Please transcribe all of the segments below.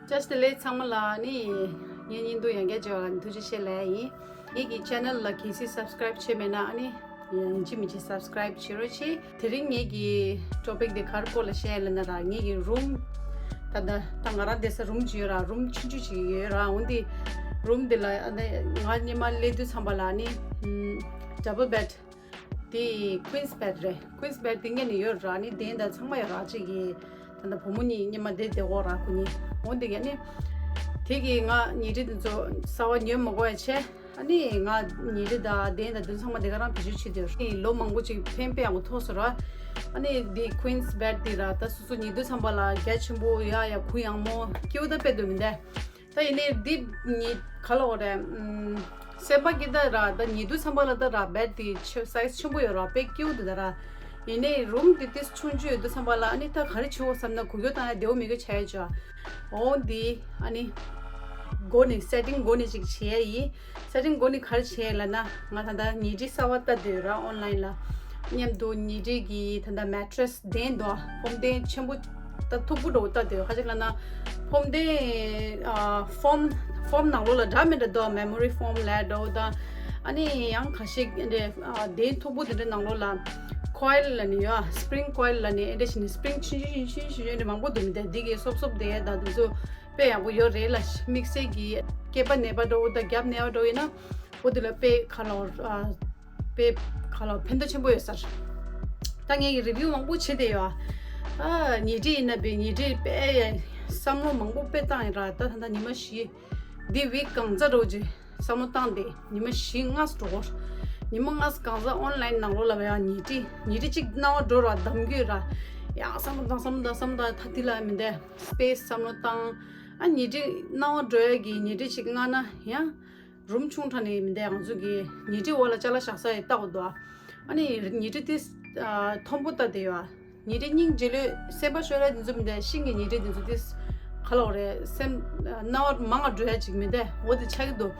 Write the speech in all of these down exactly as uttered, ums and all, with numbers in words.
བཀྲ་ཤིས་བདེ་ལེགས་ཚང་མ་ལ། ཨ་ནི་ངའི་བརྙན་ཐུང་ཡང་བསྐྱར་མཇལ་བ་ལ་ཐུགས་རྗེ་ཆེ་ལབ་ཡིན། ངེད་ཀྱི་ཆེ་ནལ་ལ་གལ་སྲིད་སབ་སི་ཀ་རེབ་བྱས་མེད་ན་ཨ་ནི་ཡིན་གཅིག་མིན་གཅིག་སབ་སི་ཀ་རེབ་བྱེད་རོགས་བྱེད། དེ་རིང་ངེད་ཀྱི་ཊོ་པིག་དེ་ག་རེ་སྐོར་ལ་བཤད་ལབ་ན་ར། ངེད་ཀྱི་རུམ་ད་ད་ད་ང་རང་བསྡད་ས་རུམ་གཅིག་ཡོད་ར། རུམ་ཆུང་ཆུང་ཅིག་ཡོད་ར། འོན་ཏེ་རུམ་དེ་ལ་ཨ་ནི་ང་སྔོན་མ་སླེབས་དུས་ཙམ་པ་ལ་ཨ་ནི་ཌབ་བལ་བེཌ་དེ་ཀུན་སི་བེཌ་རེད། ཀུན་སི་བེཌ་དེ་སྔོན་ནས་ཡོད་ར། ཨ་ནི་དེ་ད་ཚང་མ་ཡོད་ར། གཅིག་གི་ད་ད་བུ་མོ་གཉིས་སྔོན་མ་བསྡད་བསྡད་ཡོད་ར། ཁོ་གཉིས། འོན་ཏེ་ཨ་ནི་དེ་གི་ང་ཉལ་ཁྲི་དེ་ཚོ་གསར་པ་ཉོ་མ་དགོས་ཡ་བྱས། ཨ་ནི་ང་ཉལ་ཁྲི་དང་གདན་དང་དེ་ཚང་མ་དེ་ག་རང་བེད་སྤྱོད་བྱེད་དུས་ཨ་ནི་ལོ་མང་པོ་ཅིག་ཕན་པའི་ཡག་པོ་ཐོགས་སོང་ར། ཨ་ནི་འདི་ཀུན་སི་བེཌ་འདི་ར། ད་སོ་སོ་ཉལ་དུས་ཙམ་པ་ལ་རྒྱ་ཆེན་པོ་ཡ་ཡ་གུ་ཡངས་མོ་སྐྱིད་པོ་ད་དཔེ་འདུག་མི་འདུག་ད་ཡིན་ནའི་འདི་ཉལ་ག་ལབ་དགོས་རེད། ཨམ། སེམས་པ་སྐྱིད་ད་ར། ད་ཉལ་དུས་ཙམ་པ་ལ་ད་ར་བེཌ་འདི་ཆེ་སའི་ཛི་ཆེན་པོ་ཡོད་ར། དཔེ་སྐྱིད་པོ་འདུག་ད་ར། ཡིན་ནའི་རུམ་འདི་ཏིས་ཆུང་ཆུང་ཡོད་དུས་ཙམ་པ་ལ་ཨ་ནི་ད་ག་རེ་བྱེད་དགོས་བསམ་ན་གུ་ཡངས་བཏང་ཡ་བདེ་པོ་མི་དགོས་ཆགས་ཡ་ཅོ། འོ་འདི་ཨ་ནི་འགོ་ནས་སེ་ཊིང་འགོ་ནས་ཅིག་བྱེད་ཡ་ཡིན། སེ་ཊིང་འགོ་ནས་ག་རེ་བྱེད་ཡ་ལབ་ན། ང་ད་ལྟ་ཉལ་ཁྲི་གསར་པ་ལྟ་འདོད་ར། ཨོན་ལན་ལ་མཉམ་དུ་ཉལ་ཁྲི་གི་ད་ལྟ་མེ་ཊི་རེ་སི་གདན་འདུག་ཨ། ཕོམ་གདན་ཆེན་པོ་ད་མཐུག་པོ་འདྲ་བོ་ལྟ་འདོད། ག་ཅིག་ལབ་ན་ཕོམ་གདན་ཨ་ཕོམ་ཕོམ་ནང་ལོགས་ལ་འདྲ་མི་འདྲ་འདུག་ཨ། མེ་མོ་རི་ཕོམ་ལབ་འདྲ་བོ་དང་། ཨ་ནི་ཡང་ཁ་ཤས་འདྲ་ཨ་གདན་མཐུག་པོ་དེ་འདྲ་ནང་ལོགས་ལ་ཀོ་ཡིལ་ལབ་ནི་ཡོད་ཨ། སི་པི་རིང་ཀོ་ཡིལ་ལབ་ནི་འདྲ་བྱས་ནས་སི་པི་རིང་ཆུང་ཆུང་ཆུང་ཆུང་ཆུང་ཆུང་འདྲ་མང་པོ་འདུག་མི་འདུག་འདི་གི་སོབ་སོབ་དེ་ད་དེ་ཚོ་དཔེ་ཡག་པོ་ཡོད་རེད་ལ། དམིགས་བསལ་གྱི་སྐེད་པ་ན་བ་འདྲ་བོ་དང་རྒྱབ་ན་བ་འདྲ་བོ་ཡིན་ན། འོ་དེ་ལ་དཔེ་ག་ལབ་དགོས་རེད། ཨ་དཔེ་ག་ལབ་དགོས་རེད། ཕན་ཐོགས་ཆེན་པོ་ཡོད་ས་རེད། ད་ངས་རི་བིའུ་མང་པོ་བྱས་བསྡད་ཡོད་ཨ། ཉལ་ཁྲི་ཡིན་ན་དཔེ་ཉལ་ཁྲི་དཔེ་བསམ་བློ་མང་པོ་དཔེ་བཏང་ཡིན་ར། ད་ད་ལྟ་ཉི་མ་བཞི་འདི་ཝིག་གང་ཚ་འདྲ་བོ་ཅིག་བསམ་བློ་བཏང་སྟེ་ཉི་མ་བཞི་ལྔ་འགྲོ་གི་རེད། ཉི་མ་ལྔ་གང་ཚ་ཨོན་ལན་ནང་ལོགས་ལ་ཡང་ཉལ་ཁྲི་ཉལ་ཁྲི་གཅིག་སྣང་བ་འགྲོ་ར། གདམ་རྒྱུ་ར། ཡང་བསམ་བློ་བཏང་བསམ་བློ་བཏང་བསམ་བློ་བཏང་། ད་དེ་ལ་མི་འདྲ་སི་པེ་སི་བསམ་བློ་བཏང་། ཨ་ཉལ་ཁྲི་སྣང་བ་འགྲོ་ཡ་གི་ཉལ་ཁྲི་གཅིག་མངགས་ན་ཡང་རུམ་ཆུང་དྲགས་ནས་མི་འདྲ། ང་ཚོ་གི་ཉལ་ཁྲི་འོག་ལ་ཅ་ལག་བཞག་ས་ཡི་ལྟ་བུ་འདུག་ཨ་ནི་ཉལ་ཁྲི་དེ་ཨ་མཐོན་པོ་ལྟ་བསྡད་ཡོད་ཨ། ཉལ་ཁྲི་སྙིང་རྗེ་ལོས་སེམས་པ་ཤོར་ཡ་དེ་ཚོ་མི་འདྲ། ཤིང་གི་ཉལ་ཁྲི་དེ་ཚོ་དེ་ག་ལབ་དགོས་རེད། སེམས་སྣང་བ་མང་ང་འགྲོ་ཡ་ཅིག་མི་འདྲ། འོ་དེ་ཆགས་ཀྱི་འདུག་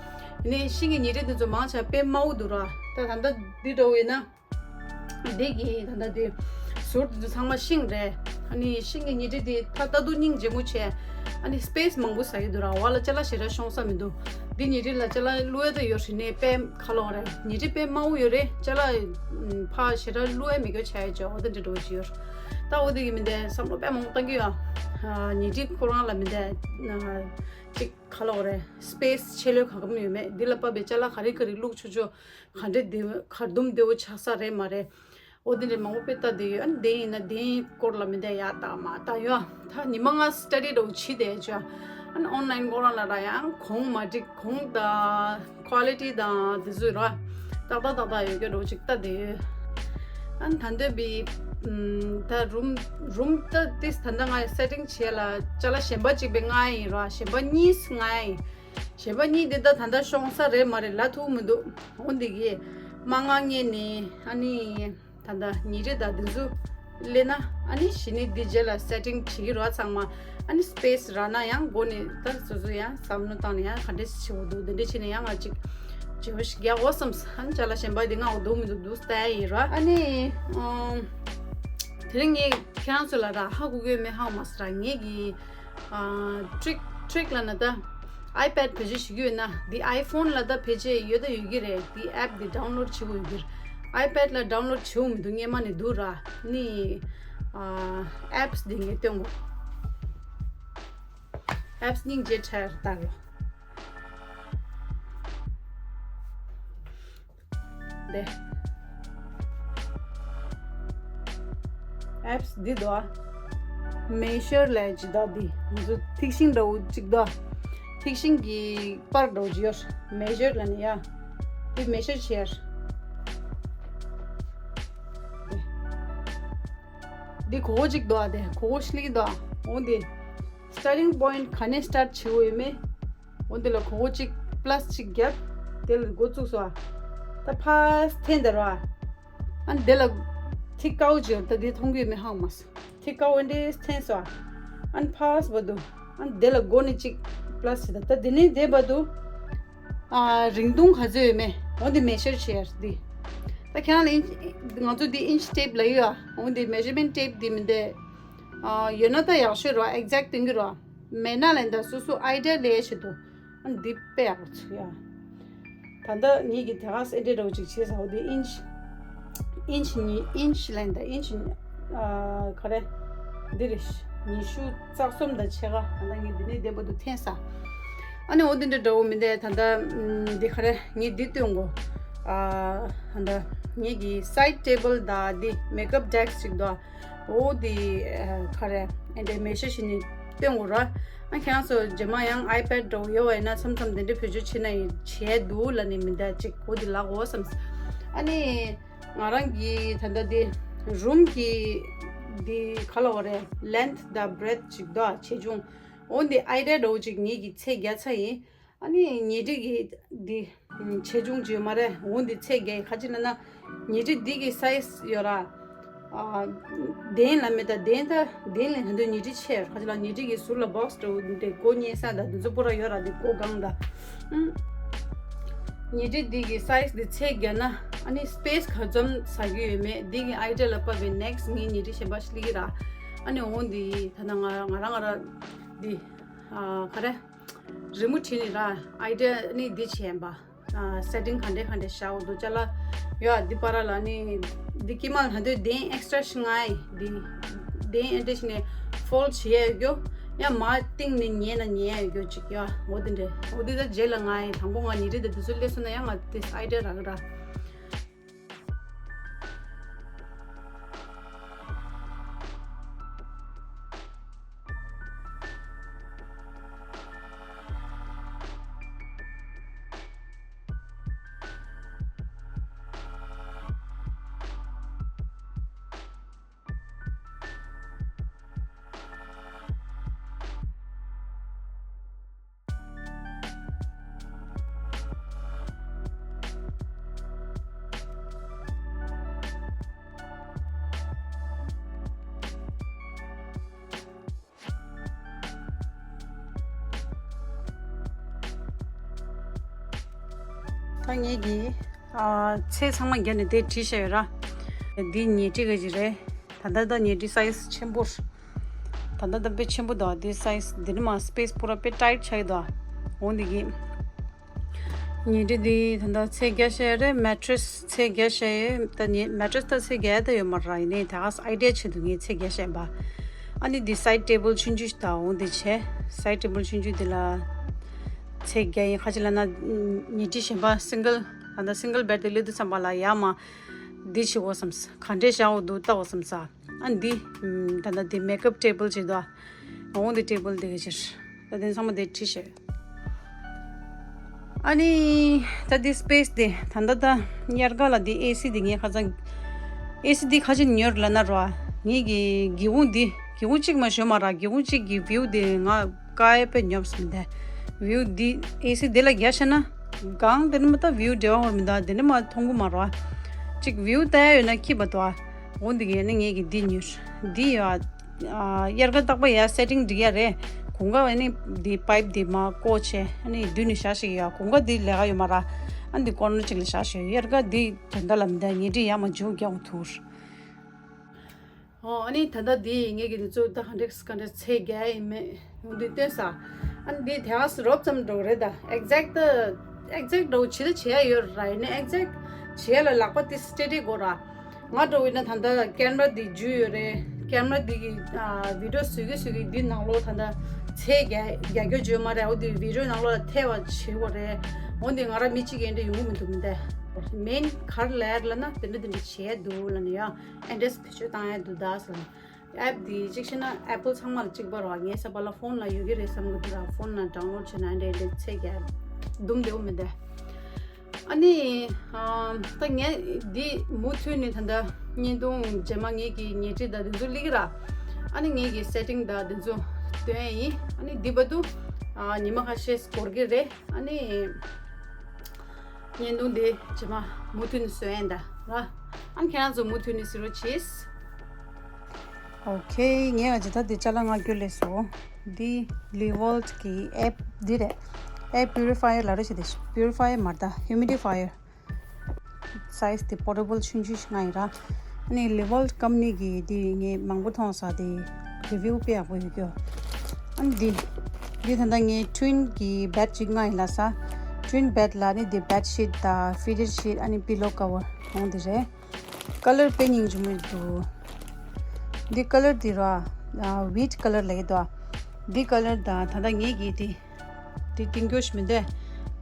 ཡིན་ནའི་ཤིང་གི་ཉལ་ཁྲི་དེ་ཚོ་མང་ཆེ་བ་དཔེ་དམའ་བོ་འདུག་ར། ད་ད་ལྟ་འདི་འདྲ་བོ་ཡིན་ན་འདི་གི་ད་ལྟ་དེ་ཟུར་དེ་ཚོ་ཚང་མ་ཤིང་རེད། ཨ་ནི་ཤིང་གི་ཉལ་ཁྲི་དེ་ད་ལྟ་འདུག་སྙིང་རྗེ་མོ་བྱས། ཨ་ནི་སི་པེ་སི་མང་པོ་ཟ་གི་འདུག་ར། འོག་ལ་ཅ་ལག་ཞེ་དྲག་ཤོང་ས་མི་འདུག་འདི་ཉལ་ཁྲི་ལ་ཅ་ལག་བླུག་ཡ་ད་ཡོད་རེད། ནས་དཔེ་ག་ལབ་དགོས་རེད། ཉལ་ཁྲི་དཔེ་དམའ་བོ་ཡོད་རེད། ཅ་ལག་ཕར་ཞེ་དྲག་བླུག་ཡ་མི་དགོས་ཆགས་ཡ་ཅིག་འོ་དེ་འདྲ་འདྲ་བོ་ཞིག་ཡོད་རེད། ད་འོ་དེ་གི་མི་འདྲ་བསམ་བློ་དཔེ་མང་པོ་བཏང་གི་ཡོད། ཉལ་ཁྲི་ཁོ་རང་ལ་མི་འདྲ་ཅིག་ག་ལབ་དགོས་རེད། སི་པེ་སི་ཆེ་ལོས་ག་གམ་ཡོད་མེད། འདི་ལ་བབས་པའི་ཅ་ལག་ག་རེ་ག་རེ་བླུག་ཆོག་ཆོག་ག་འདྲ་བདེ་ག་དུམ་བདེ་བོ་ཆགས་ས་རེད་མ་རེད། འོ་དེ་འདྲ་མང་པོ་དཔེ་ལྟ་བསྡད་ཡོད། ཨ་ནི་དེ་ཡིན་ན་དེའི་སྐོར་ལ་མི་འདྲ་ཡག་ལྟ་མ་ལྟ་ཡོད། ད་ཉི་མ་ལྔ་སི་ཊ་ཌི་འདྲ་བོ་བྱས་བསྡད་ཅོ། ཨ་ནི་ཨོན་ལན་སྐོར་ལ་ར་ཡང་གོང་མ་འགྲིག་གོང་དང་ཀོ་ལི་ཊི་དང་དེ་ཚོ་ར་ཏག་ཏག་ཏག་ཏག་ཡོད་རྒྱུ་འདྲ་བོ་ཅིག་ལྟ་བསྡད་ཡོད། ཨ་ནི་ད་འདོད་པའི་ཨམ་ད་རུམ་རུམ་ད་ཏིས་ད་ལྟ་ང་སེ་ཊིང་བྱས་ལ་ཅ་ལག་གཞན་པ་གཅིག་པའི་མངགས་ཡིན་ར། གཞན་པ་གཉིས་མངགས་ཡིན། གཞན་པ་གཉིས་འདི་ད་ད་ལྟ་ཤོང་ས་རེད་མ་རེད་ལབ་ཐུབ་མི་འདུག་འོ་འདི་གི་མ་མངགས་སྔོན་ནས་ཨ་ནི་ད་ལྟ་ཉལ་ཁྲི་དང་འདི་ཚོ་སླེབས་ན་ཨ་ནི་གཞི་ནས་འདི་རྗེས་ལ་སེ་ཊིང་བྱེད་ཀྱི་རོགས་ཚང་མ། ཨ་ནི་སི་པེ་སི་རག་ན་ཡང་འགོ་ནས་ད་སོ་སོ་ཡང་བསམ་བློ་བཏང་ནས་ཡང་ག་འདྲས་བྱེད་དགོས་འདུག་འདི་འདྲས་བྱས་ནས་ཡང་ང་ཅིག་བརྗེ་པོ་ཞིག་རྒྱག་དགོས་བསམ། ཨ་ནི་ཅ་ལག་གཞན་པ་འདི་མངགས་དགོས་འདུག་མི་འདུག་འདུག་ལྟ་ཡ་ཡིན་ར། ཨ་ནི་ཨམ་དེ་རིང་ངས་ཁྱེད་རང་ཚོ་ལ་ར་ཧ་གོ་གི་ཡོད་མེད་ཧ་གོ་མ་སོང་ར། ངེད་ཀྱི་ཨ་ཊིག་ཊིག་ལབ་ན་ད་ཨའི་པེཌ་བེད་སྤྱོད་བྱེད་ཀྱི་ཡོད་ན། འདི་ཨའི་ཕོན་ལ་ད་ཕལ་ཆེར་ཡོད་ད་ཡོད་ཀྱི་རེད། འདི་ཨེབ་འདི་ཌའུན་ལོཌ་བྱེད་དགོས་ཡོད་ཀྱི་རེད། ཨའི་པེཌ་ལ་ཌའུན་ལོཌ་བྱེད་དགོས་མི་འདུག་སྔོན་མ་ནས་འདུག་ར། ནི་ཨ་ཨེབ་སི་འདི་ངས་སྟོན་དགོས། ཨེབ་སི་སྙིང་རྗེ་ཁྲལ་ལྟ་རོགས། དེ། ཨེབ་སི་འདི་འདུག་ཨ། མེ་ཤར་ལབ་ཅིག་འདུག་འདི་ང་ཚོ་ཐིག་ཤིང་འདྲ་བོ་ཅིག་འདུག་ཨ། ཐིག་ཤིང་གི་པར་འདྲ་བོ་ཅིག་ཡོད། མེ་ཤར་ལབ་ནི་ཡ། འདི་མེ་ཤར་བྱས། འདི་གོ་བོ་ཅིག་འདུག་ཨ། དེ་གོ་བོ་ཤི་ལི་འདུག་ཨ། འོ་འདི་སི་ཊར་ཊིང་པོ་ཡིན་ཊི་ག་ནས་སི་ཊར་ཊི་བྱེད་དགོས་ཡོད་མེད། འོ་འདི་ལ་གོ་བོ་གཅིག་པ་ལ་སི་གཅིག་བརྒྱབ། དེ་ལ་འགོ་བཙུགས་སོ། ད་ཕར་འཐེན་ད་ར། ཨ་ནི་དེ་ལ་ཐིག་ཀའོ་ཅིག་ཡོད། ད་འདི་མཐོང་གི་ཡོད་མེད་ཧ་གོ་མ་སོང་། ཐིག་ཀའོ་འདི་འཐེན་སོ། ཨ་ནི་ཕར་བར་དུ། ཨ་ནི་དེ་ལ་འགོ་ནས་གཅིག་པ་ལ་སི་ད། ད་དེ་ནས་དེ་བར་དུ། ཨ་རིང་ཐུང་ག་ཚོད་ཡོད་མེད། འོ་འདི་མེ་ཤར་བྱེད་ཡ་འདི། ད་ཁྱེད་རང་ལ་ཨིན་ཅི་ང་ཚོ་འདི་ཨིན་ཅི་ཊེབ་ལབ་ཡོད་ཨ། འོ་འདི་མེ་ཤར་མེན་ཊི་ཊེབ་འདི་མི་འདུག་ཨ་ཡོད་ན་ད་ཡག་ཤོས་རེད་པ། ཨེག་ཛེག་སྟོན་གྱི་རེད་པ། མེད་ན་ལན་ད་སོ་སོ་ཨའི་ཌི་ཡ་ལས་བྱེད་དོ། ཨ་འདི་དཔེ་ཡག་པོ་ཚུགས་ཡ། ད་ལྟ་ངེད་ཀྱི་དེ་ག་སེ་འདྲེ་འདྲ་བོ་ཅིག་བྱས་ས་འོ་དེ་ཨིན་ཅི་ཨིན་ཅི་ཉི་ཨིན་ཅི་ལན་ད་ཨིན་ཅི་ཨ་ག་རེ་འདི་རེད། ཉི་ཤུ་རྩ་གསུམ་དང་ཕྱེད་ཀ། ད་ལྟ་ངས་འདི་ནས་བསྡད་པ་འདུག་འཐེན་ས། ཨ་ནི་འོ་འདི་འདྲ་འདྲ་བོ་མི་འདུག་ད་ལྟ་ཨམ་འདི་ག་རེ་ངས་འདི་སྟོན་གོ། ཨ་ད་ལྟ་ངེད་ཀྱི་སའིཌ་ཊེ་བལ་དང་འདི་མེག་ཨབ་ཌེ་སི་ཀ་ཅིག་འདུག་འོ་དེ་ཨ་ག་རེ་ཨེ་འདྲ་མེ་ཤ་ཞིག་ནས་སྟོན་དགོས་ར། ཨ་ཁྱེད་རང་ཚོ་རྗེས་མ་ཡང་ཨའི་པེ་ཌི་འདྲ་བོ་ཡོད་པ་ཡིན་ན་མཚམས་མཚམས་དེ་འདྲ་བེད་སྤྱོད་བྱེད་ན་ཡིན་བྱས་འདུག་ལབ་ནས་མི་འདུག་ཅིག་འོ་དེ་ལབ་དགོས་བསམ། ཨ་ནི་ང་རང་གིས་ད་ལྟ་དེ་རུམ་གྱི་དེ་ག་ལབ་དགོས་རེད། ལེན་ཐི་དང་བྷི་རེད་ཐི་ཅིག་འདུག་ཆེ་ཆུང་། འོ་འདི་ཨའི་ཌི་ཡ་འདྲ་བོ་ཅིག་ངེད་ཀྱིས་ཚད་བརྒྱབ་ཚར་ཡིན། ཨ་ནི་ཉལ་ཁྲི་གི་འདི་ཆེ་ཆུང་ཅིག་ཡོད་མ་རེད། འོ་འདི་ཚད་བརྒྱབ་ཡིན། ག་ཅི་ལབ་ན་ཉལ་ཁྲི་འདི་གི་སའི་ཛི་ཡོད་ར། ཨ་གདན་ལ་མེད་ད་གདན་ད་གདན་ལས་ད་དུང་ཉལ་ཁྲི་ཆེ། ག་ཅི་ལབ་ཉལ་ཁྲི་གི་ཟུར་ལ་བོག་སི་འདྲ་བོ་འདི་སྒོ་ཉལ་ས་ད་འདི་ཚོ་པུ་ར་ཡོད་ར། འདི་སྒོ་སྒང་ད་ཨུམ། ཉལ་ཁྲི་འདི་གི་སའི་ཛི་འདི་ཚད་བརྒྱབ་ན་ཨ་ནི་སི་པེ་སི་ག་ཙམ་ཟ་རྒྱུ་ཡོད་མེད་འདི་གི་ཨའི་ཌི་ཡ་ལ་དཔག་པའི་ནེག་སི་ཊི་ངས་ཉལ་ཁྲི་གཞན་པ་ཞིག་སླེབས་ཀྱི་ར། ཨ་ནི་འོ་འདི་ད་ལྟ་ང་ང་རང་ང་རང་འདི་ཨ་ག་རེ། རི་མོ་བྲིས་ནི་ར། ཨའི་ཌི་ཡ་ནི་འདི་བྱས་པ། ཨ་སེ་ཊིང་ག་འདྲས་ག་འདྲས་བྱ་འོ་འདུག་ཅ་ལག་ཡོད། འདི་པ་ར་ལ་ནི་འདི་ཀི་མ་ལ་ད་དུང་གདན་ཨེག་སི་ཊ་ར་ཞིག་ང་ཡི་འདི་གདན་ཨེ་འདྲས་ཞིག་ནས་ཕོལ་ཌི་བྱེད་ཡ་ཡོད་རྒྱུ། ཡང་མ་སྟེང་ནས་ཉལ་ན་ཉལ་ཡ་ཡོད་རྒྱུ་ཅིག་ཡོད། འོ་འདི་འདྲས་འོ་འདི་ད་རྗེས་ལ་ང་ཡི་དང་པོ་ང་ཉལ་ཁྲི་ད་འདི་ཚོ་སླེབས་སོང་ན་ཡང་ང་འདི་ཨའི་ཌི་ཡ་རག་གི་ར། ད་ངེད་ཀྱིས་ཨ་ཚད་ཚང་མ་བརྒྱབ་ནས་དེ་བྲིས་བཞག་ཡོད་ར། འདི་ཉལ་ཁྲི་ག་ཅིག་རེད། ད་ལྟ་ད་ཉལ་ཁྲི་སའི་ཛི་ཆེན་པོ། ད་ལྟ་ད་དཔེ་ཆེན་པོ་འདུག་འདི་སའི་ཛི་འདི་ནི་མ་སི་པེ་སི་པུ་ར་དཔེ་ཊའིཊ་ཆགས་ཀྱི་འདུག་འོ་འདི་གི་ཉལ་ཁྲི་འདི་ད་ལྟ་ཚད་བརྒྱབ་བཞག་ཡོད་རེད། མེ་ཊི་རེ་སི་ཚད་བརྒྱབ་བཞག་ཡོད། ད་ཉལ་མེ་ཊི་རེ་སི་ད་ཚད་བརྒྱབ་ཡ་ད་ཡོད་མ་རེད། ཡིན་ནའི་ད་ག་སེ་ཨའི་ཌི་ཡ་ཆེད་དུ་ངས་ཚད་བརྒྱབ་བཞག་པ། ཨ་ནི་འདི་སའིཌ་ཊེ་བལ་ཆུང་ཆུང་ཞིག་དང་འོ་འདི་བྱས་སའིཌ་ཊེ་བལ་ཆུང་ཆུང་འདི་ལ་ཚད་བརྒྱབ་ཡིན། ག་ཅི་ལབ་ན་ཉལ་ཁྲི་གཞན་པ་སིང་གལ་ད་ལྟ་སིང་གལ་བེཌ་དེ་སླེབས་དུས་ཙམ་པ་ལ་ཡ་མ་འདི་བྱེད་དགོས་བསམ། ག་འདྲས་བཞག་འོ་འདུག་ལྟ་དགོས་བསམ་ས། ཨ་འདི་ད་ལྟ་འདི་མེག་ཨབ་ཊེ་བལ་ཅིག་འདུག་འོ་འདི་ཊེ་བལ་འདི་ག་ཕྱིར་ད་འདི་ཚང་མ་འདི་བྲིས་བཞག་ཨ་ནི་ད་འདི་སི་པེ་སི་འདི་ད་ལྟ་ད་དབྱར་ཁ་ལ་འདི་ཨེ་སི་འདི་ངས་ཁ་སང་ཨེ་སི་འདི་ཁ་ཅིག་ཉོས་ལབ་ན་ར། ངེད་ཀྱི་སྒེའུ་ཁུང་འདི་སྒེའུ་ཁུང་གཅིག་མ་ཞོ་མ་ར། སྒེའུ་ཁུང་གཅིག་གི་བིའུ་འདི་ང་དཀའ་ཡས་དཔེ་ཉོབ་སོང་། འདི་བིའུ་འདི་ཨེ་སི་འདི་ལ་རྒྱག་ཤེས་ན་གང་དེ་ནི་མ་ད་བིའུ་འབྲེལ་བ་ཧོར་མི་འདུག་དེ་ནི་མ་མཐོང་གི་མ་ར། གཅིག་བིའུ་ལྟ་ཡ་ཡོད་ན་ཁྱི་བ་དོ། འོ་འདི་གས་ནི་ངེད་ཀྱི་འདི་ཉོས། འདི་ཡོད། ཨ་དབྱར་ཁ་རྟག་པ་ཡ་སེ་ཊིང་འགྲིག་ཡ་རེད། དགུན་ཁ་བ་ནི་འདི་པའིབ་འདི་མ་བཀོག་བྱས་ཨ་ནི་མདུན་ནས་བཞག་ཞིག་ཡ། དགུན་ཁ་འདི་ལས་ཀ་ཡོད་མ་ར། ཨ་འདི་ཀོ་ནར་གཅིག་ལ་བཞག་ཞིག་ཡ། དབྱར་ཁ་འདི་དོན་དག་ལ་མི་འདའ་ཉལ་ཁྲི་ཡ་མ་འཇུག་རྒྱག་འོ་ཐུར། ཨོ་ཨ་ནི་ད་ལྟ་འདི་ངེད་ཀྱི་འདི་ཚོ་ད་ག་འདྲས་ག་འདྲས་ཚད་བརྒྱབ་ཡིན་མེད་འོ་འདི་སྟོན་ས། ཨ་ནི་འདི་དེ་ཨ་སི་རོབ་ཙམ་འགྲོ་གི་རེད། ད་ཨེག་ཛེག་ད་ཨེག་ཛེག་འགྲོ་ཇི་ལྟར་བྱེད་ཡ་ཡོད་ར། ཡིན་ན་ཨེག་ཛེག་བྱེད་ཡ་ལ་ལག་པ་དེ་སི་ཊེ་ཌི་དགོས་ར། ང་འགྲོ་ཡིན་ན་ད་ལྟ་ཀེམ་ར་འདི་འཇུས་ཡོད་རེད། ཀེམ་ར་འདི་གི་ཨ་བི་ཌི་ཡོ་བཟོ་གི་བཟོ་གི་འདི་ནང་ལོགས་ད་ལྟ་ཚད་བརྒྱབ་རྒྱག་རྒྱུ་བརྗོད་མ་རེད། འོ་འདི་བི་ཌི་ཡོ་ནང་ལོགས་ལ་ཐེབས་པ་བྱེད་དགོས་རེད། འོ་འདི་ང་ར་མི་གཅིག་གིས་འདི་ཡོང་གི་མི་འདུག་མི་འདའ། མེན་ག་རེ་ལབ་ལབ་ན་དེ་འདྲ་དེ་འདྲ་བྱས་འདུག་ལབ་ནས་ཡ། ཨེ་འདྲས་བེད་སྤྱོད་བཏང་ཡ་འདུག་ད་ཟེར། ཨེབ་འདི་གཅིག་བྱས་ན་ཨེ་པལ་ཚང་མ་ལ་གཅིག་པ་རེད་བ། ངའི་ས་པ་ལ་ཕོན་ལ་ཡོད་ཀྱི་རེད་བསམ་གི་འདུག་ར། ཕོན་ལ་ཌའུན་ལོཌ་བྱས་ན་ཨེ་འདྲས་ཨེ་འདྲས་ཚད་བརྒྱབ་སྡུམ་བདེ་བོ་མི་འདའ། ཨ་ནི་ཨ་ད་ངས་འདི་མུ་མཐུད་ནས་ད་ལྟ་བརྙན་ཐུང་རྗེས་མ་ངེད་ཀྱི་ཉལ་ཁྲི་དང་འདི་ཚོ་སླེབས་ཀྱི་ར། ཨ་ནི་ངེད་ཀྱི་སེ་ཊིང་དང་འདི་ཚོ་སྟོན་ཡ་ཡིན། ཨ་ནི་འདི་བར་དུ་ཨ་ཉི་མ་ཁ་ཤས་འགོར་གྱི་རེད། ཨ་ནི། བརྙན་ཐུང་འདི་རྗེས་མ་མུ་མཐུད་ནས་བཟོ་ཡིན་ད་ར། ཨ་ནི་ཁྱེད་རང་ཚོ་མུ་མཐུད་ནས་གཟིགས་རོགས་གྱིས། ཨོ་ཁེ། ངས་ང་ཇི་ལྟར་འདི་ཅ་ལག་ང་སྐྱོར་ལས་སོ། འདི་ལི་ཝོལ་ཊི་གི་ཨེར་འདི་རེད། ཨེར་པིའུ་རི་ཕ་ཡར་ལབ་རེད་བྱས་ཏེ། པིའུ་རི་ཕ་ཡར་མ་རེད་ད། ཧིའུ་མི་ཌི་ཕ་ཡར། སའི་ཛི་དེ་པོར་ཊེ་བལ་ཆུང་ཆུང་ཞིག་ང་ཡིན་ར། ཨ་ནི་ལི་ཝོལ་ཊི་ཀམ་པ་ནི་གི་དེ་ངས་མང་པོ་མཐོང་ས་དེ་རི་བིའུ་དཔེ་ཡག་པོ་ཡོད་ཀྱོ། ཨ་ནི་དེ་ འདི་ད་ལྟ་ངའི་twin གི་bed གཅིག་མངགས་ཡིན་ལ་ས། Twin bed ལ་ནི་འདི་bed sheet དང་fitted sheet ཨ་ནི་pillow cover འོང་འདི་རེད། Colour དཔེ་སྙིང་རྗེ་མོ་འདུག་འདི་colour འདི་ར་wheat colour ལབ་ཀྱི་འདུག་འདི་colour དང་ད་ལྟ་ངེད་ཀྱི་འདི་འདི་ཏིང་ཀྱོ་ཞིག་མི་འདུག་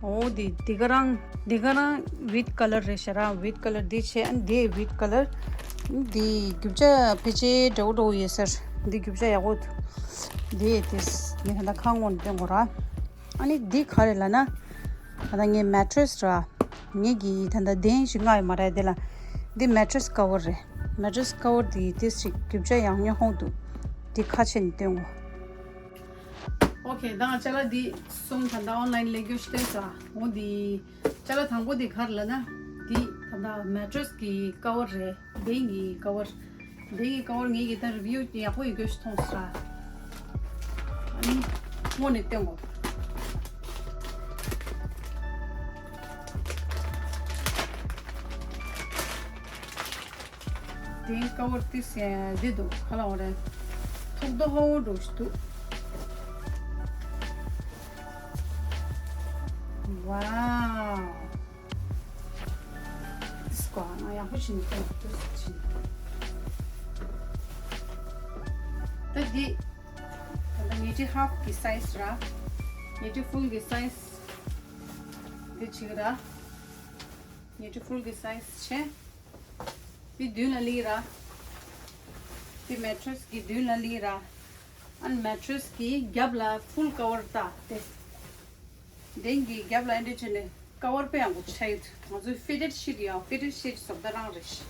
འོ་འདི་འདི་ག་རང་འདི་ག་རང་wheat colour རེད་ཤག་ར། Wheat colour འདི་བྱས་ཨ་ནི་འདི་wheat colour འདི་རྒྱུ་ཆ་ཕལ་ཆེར་འདྲ་བོ་འདྲ་བོ་ཡོད་ས་རེད། འདི་རྒྱུ་ཆ་ཡག་པོ་འདུག་འདི་དེ་ངས་ད་ལྟ་ཁ་སྔོན་སྟོན་དགོས་ར། ཨ་ནི་འདི་ག་རེ་ལབ་ན། ད་ལྟ་ངའི་mattress ར། ངེད་ཀྱི་ད་ལྟ་གདན་ཞིག་མངགས་ཡོད་མ་རེད་དེ་ལ། འདི་mattress cover རེད། Mattress cover འདི་ཏིས་ཞིག་རྒྱུ་ཆ་ཡག་ཉོ་ཧོང་འདུག་འདི་ཁ་ཕྱེ་ནས་སྟོན་གོ། ཨོ་ཁེ། ད་ང་ཅ་ལག་འདི་གསུམ་ད་ལྟ་online ལས་སྐྱོ་ཞིག་སྟོན་ས། འོ་འདི་ཅ་ལག་དང་པོ་འདི་ག་རེ་ལབ་ན། འདི་ད་ལྟ་mattress གི་cover རེད། གདན་གི་cover། གདན་གི་cover ངེད་ཀྱི་ད་review ཡག་པོ་ཡོད་དགོས་ཤིག་མཐོང་ས། ཨ་ནི་སྔོན་ནས་སྟོན་གོ། གདན་cover ཏིས་ཡ་འདི་འདུག་ག་ལབ་དགོས་རེད། ཐུགས་དོགས་ཧ་འོ་འགྲོ་ཞིག་འདུག Wow། སྐོ་ང་ཡག་པོ་བྱིན་ཏོ་ཏོ་བྱིན། ད་འདི་ད་ལྟ་ཉི་ཁྲི་half གི་size ར། ཉི་ཁྲི་full གི་size འདི་བྱེད་ཀྱི་ར། ཉི་ཁྲི་full གི་size བྱས། འདི་མདུན་ལ་ལི་ར། འདི་mattress གི་མདུན་ལ་ལི་ར། ཨན་mattress གི་རྒྱབ་ལ་full cover ད་དེ། གདན་གྱི་རྒྱབ་ལ་ཨེ་འདྲ་བྱས་ནས་cover དཔེ་ཡག་པོ་ཆགས་ཡོད། ང་ཚོའི་fitted sheet ཡང་fitted sheet བཟོ་ལྟ་རང་རེད་ཤག་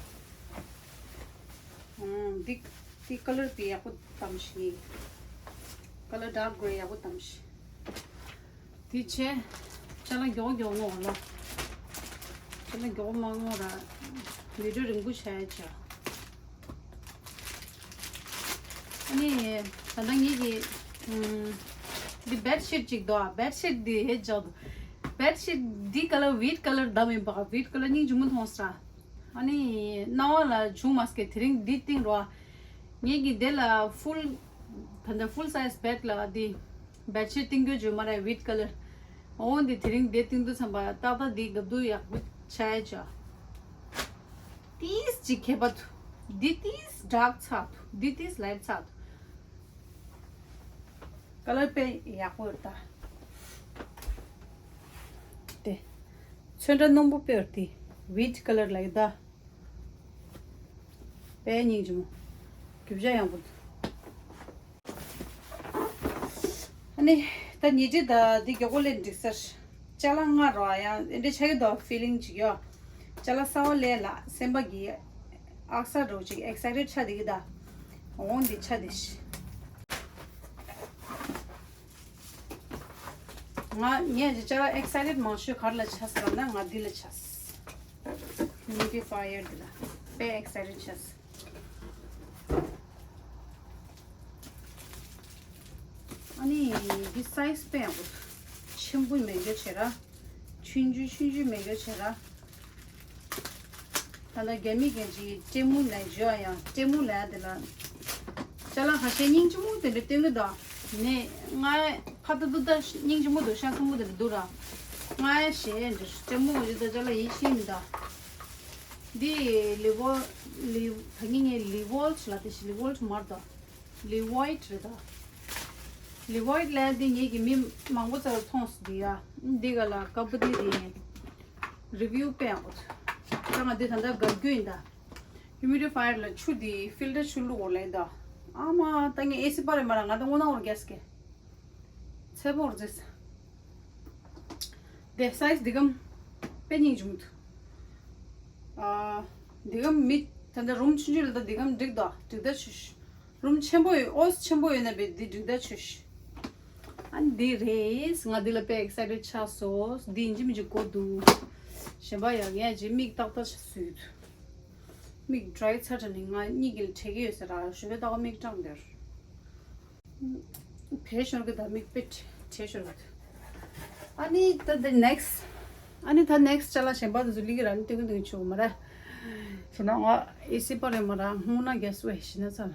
ཨང་། འདི་འདི་colour དེ་ཡག་པོ་བདམས་ཤིག colour dark grey ཡག་པོ་བདམས་ཤིག་དེ་བྱས། ཅ་ལག་མགྱོགས་མགྱོགས་ནོ་ལ། ཅ་ལག་མགྱོགས་མ་ནོ་ར། video རིང་པོ་བྱས་བྱས། ཨ་ནི། ད་ལྟ་ངེད་ཀྱི། ཨམ། འདི་bed sheet ཅིག་འདུག bed sheet འདི་ཧེ་ཅག་འདུག bed sheet འདི་colour wheat colour བདམས་ཡིན་པ། wheat colour སྙིང་རྗེ་མོ་མཐོང་ས། ཨ་ནི། སྣང་བ་ལ་བྱུང་མ་སྐྱེ་དེ་རིང་འདི་བཏིང་རོགས། ངེད་ཀྱི་དེ་ལ་full ད་ལྟ་full size bed ལ་འདི་bed sheet བཏིང་རྒྱུ་བྱུང་མ་རེད་wheat colour། འོ་འདི་དེ་རིང་དེ་བཏིང་དུས་ཙམ་པ་ཏག་ཏག་འདི་དགའ་སྡུག་ཡག་པོ་ཆགས་ཡ་ཆགས། ཏིས་ཅིག་ཁྱད་པར་འདུག་འདི་ཏིས་dark ཚག་འདུག་འདི་ཏིས་light ཚག་འདུག colour དཔེ་ཡག་པོ་རེད་ད། དེ། ཚོན་ཁྲ་སྣུམ་པོ་དཔེ་རེད་དེ། wheat colour ལ་ཡི་ད། དཔེ་སྙིང་རྗེ་མོ། རྒྱུ་ཆ་ཡག་པོ་འདུག་ཨ་ནི། ད་ཉི་ཁྲི་ད་འདི་མགྱོགས་པོ་ལས་འགྲིག་ས་རེད། ཅ་ལག་ལྔ་རོ་ཡང་འདི་འདྲ་ཆགས་ཀྱི་འདུག feeling ཅིག་ཡོད། ཅ་ལག་གསར་པ་ལས་ལ་སེམས་པ་གི་ཨག་ས་འདྲ་བོ་ཅིག་excited ཆགས་བསྡད་ཀྱི་ད། འོང་འདི་ཆ་འདི་ཤི། ང་ངས་ཅ་ལག་excited མང་ཤོས་ག་རེ་ལ་ཆགས་ཟེར་ན་ང་འདི་ལ་ཆགས། humidifier འདི་ལ་དཔེ་excited ཆགས། ཨ་ནི་འདི་size དཔེ་ཡག་པོ། ཆེན་པོ་མེད་རྒྱུ་བྱེད་ར། ཆུང་ཆུང་ཆུང་ཆུང་མེད་རྒྱུ་བྱེད་ར། ད་ལྟ་རྒྱ་མི་གན་ཅིག་ཏྲེ་མུ་ལན་ཇོ་ཡང་ཏྲེ་མུ་ལན་དེ་ལ། ཅ་ལག་ཁ་ཤས་སྙིང་རྗེ་མོ་དེ་འདྲ་སྟོན་གི་འདུག་ནས་ང་ཕ་ད་དུ་ད་སྙིང་རྗེ་མོ་འདུག་ཤ་ཚ་མོ་དེ་འདྲ་འདུག་ར། ང་ཞེས་འདྲ་ཏྲེ་མུ་ཡོད་ད་ཅ་ལག་ཡིད་ཆེས་མི་འདུག་འདི་ལི་ཝོལ་ལི་ད་ངེད་ངེད་ལི་ཝོལ་ལ་དེ་ཞིག་ལི་ཝོལ་མར་ད། ལི་ཝོའིད་རེད་ད། ལི་ཝོའིད་ལ་འདི་ངེད་ཀྱི་མི་མང་པོ་ཙམ་མཐོང་སོང་འདི་ཡ། འདི་ག་ལ་ཀ་པུ་ཏི་འདི་review དཔེ་ཡག་པོ་འདུག་ད་ང་འདི་ད་ལྟ་དགའ་རྒྱུ་ཡིན་ད། humidifier ལ་ཆུ་འདི་filter ཆུ་བླུགས་འོར་ལེན་ད། ཨ་མ་ད་ངས་ཨེ་སི་པར་རེད་མ་ར་ང་ད་སྔོ་ནག་འོར་རྒྱག་སྐད། ཚད་པོ་འོར་རྫིས། དེ་size འདི་གམ་དཔེ་སྙིང་རྗེ་མོ་འདུག་ཨ། འདི་གམ་མི་ད་ལྟ་རུམ་ཆུང་ཆུང་ལ་ད་འདི་གམ་འགྲིག་ད་འགྲིག་ད་ཆུ་ཤི། རུམ་ཆེན་པོ་ཡོད་ཨོས་ཆེན་པོ་ཡོད་ན་བས་འདི་འགྲིག་ད་ཆུ་ཤི། ཨ་འདི་རེད་ང་འདི་ལ་དཔེ་excited ཆགས་སོང་འདི་ཡིན་གཅིག་མིན་གཅིག་གོ་འདུག་གཞན་པ་ཡང་ངས་ཅིག་མིག་ཏག་ཏག་ཆ་སུས་འདུག་མིག་dry ཚར་དྲ་ནི་ང་གཉིད་ཀྱི་བྲེག་གི་ཡོད་ཟེར་ར་ཞོ་བའི་ཏག་མིག་སྐྲངས་འདིར། བྲེག་ཤོར་གི་ད་མིག་དཔེ་བྲེག་ཤོར་གི་ད། ཨ་ནི་ད་the next ཨ་ནི་ད་next ཅ་ལག་གཞན་པ་དེ་ཚོ་ལི་གི་ར་ནི་ཏིང་ཏིང་ཆུ་མ་ར། ཞེ་ན་ང་ཨེ་སི་པར་རེད་མ་ར་སྔོ་ན་རྒྱ་སུ་ཞེ་ན་ཚ་ལ།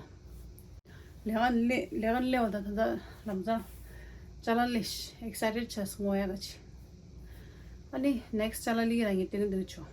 ལས་ཀ་ལས་ལས་ཀ་ལས་བ་ད་ད་ད་ལམ་སང་། ཅ་ལག་ལེན་ཤག excited་ཆགས་སོང་ངོ་ཡ་ག་ཅི། ཨ་ནི་next་ཅ་ལག་ལེན་རང་གི་དེ་ནི་འདུག་ཆོག